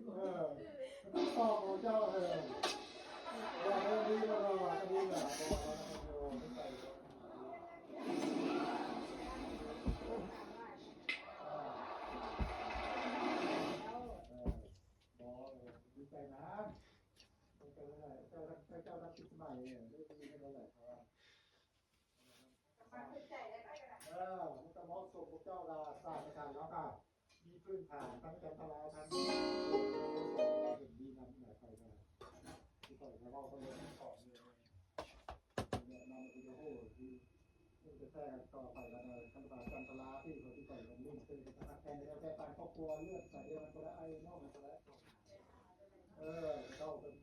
ເອີ ມັນຕ້ອງສອບຂອງເຈົ້າເດີ ວ່າເອີ ດີບໍ່ດີ ວ່າດີແລ້ວບໍ່ ເອີ ບໍ່ ເອີ ດີໃຈນຳ ເຈົ້າ ເຈົ້າ ເຈົ້າທັງສະໄໝ ເອີ ດີແລ້ວແຫຼະ ເອີ ມັນກໍເໝາະສົມ ພວກເຈົ້າກໍສ້າງໃຫ້ກັນແລ້ວກໍ ມີພື້ນຖານທັງຈັນທະລາທັງ ເຫັນດີນຳຫຼາຍໄປນະ ທີ່ຂ້ອຍກໍເວົ້າກັບເລື່ອງຂອງແນະນຳວິດີໂອທີ່ ເພິ່ນຈະແຊກັນຕໍ່ໄປ ແລ້ວກໍຄັນວ່າຈັນທະລາທີ່ເຂົາຊິໄປກັນນີ້ ເພິ່ນກໍຈະຮັກແພງ ແລ້ວແຕ່ປານຄອບຄົວ ເລືອດສາຍດຽວກັນບໍ່ໄດ້ ອ້າຍນ້ອງກັນບໍ່ໄດ້ ເອີ ເຂົາເຈົ້າເປັນ